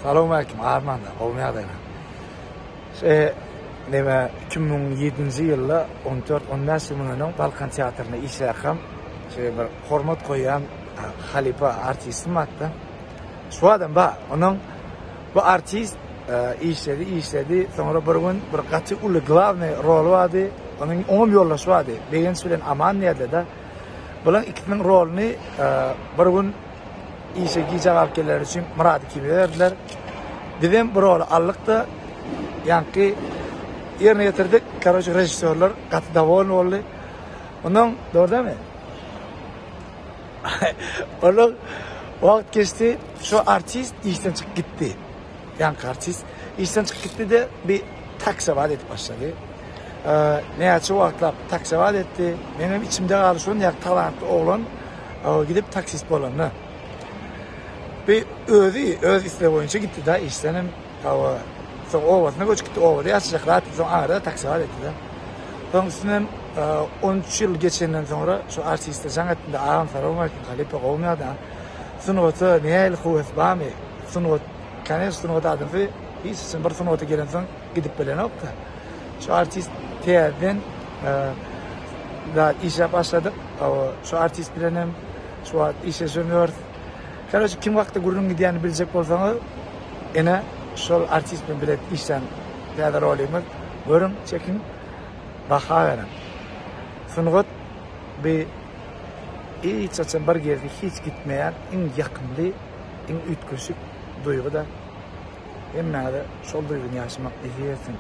Salowmaleýkim Armanda, gowumy ýagdaýlar? Şe neme 2007-nji ýylda 14-15 ýyl mundan öň Balkan teatrynda işlärkäm şe bir hormat goýýan halypa artistim bardy. Şu adam bar. Onuň bu artist işledi, işledi. Soňra bir gün bir gaty uly glawnyý roly bardy. Onuň oňam ýoldaşy bardy. Begenç bilen Aman diýerdi-de. Bularyň ikisiniň roluny bir gün işe gijä galyp gelenleri üçin Myrady ikimize berdiler. Bizem bu roly aldyk-da, ýaňky ýerine ýetirdik. Karoçe, režissýorlar gaty dowolny boldy. Ondan, dogry dälmi? Ondan wagt geçdi, şu artist işden çykyp gitdi. Ýaňky artist işden çykyp gitdi-de, bir taksowat edip başlady. Näçe wagtlap taksowat etdi. Meňem içimde galdy, şonda ýaly talantly oglan gidip taksist bolanda. Bir özi öz islegi boýunça gitdi da işden hem hawa. Soň obasyna göçüp gitdi, obada ýaşajak zat soň aňyrda taksowat etdi da. Soň üstünden 13 ýyl geçenden soňra şu artiste jaň etdim de agam salowmaleýkim halypa gowumy ýagdaýyň? Sungata nähili höwes barmy? Sungat, koneç sungat adamsy hiç haçan bir sungata gelensoň gidip bilenok-da. Şu artist täzeden işläp başladyk. Şu artist bilen hem şu wagt işleşip ýörüs. Karoçe kim hakda gürrüň gidýänini biljek bolsaňyz, ene şol artist bilen bile işlän täze rolymyz. Görüň, çekiň, baha beriň. Sungat bi hiç haçan bir gezdi hiç gitmeýän iň ýakymly, iň üýtgeşik duýgy-da. Hemmäňize şol duýgyny ýaşamak nesip etsin.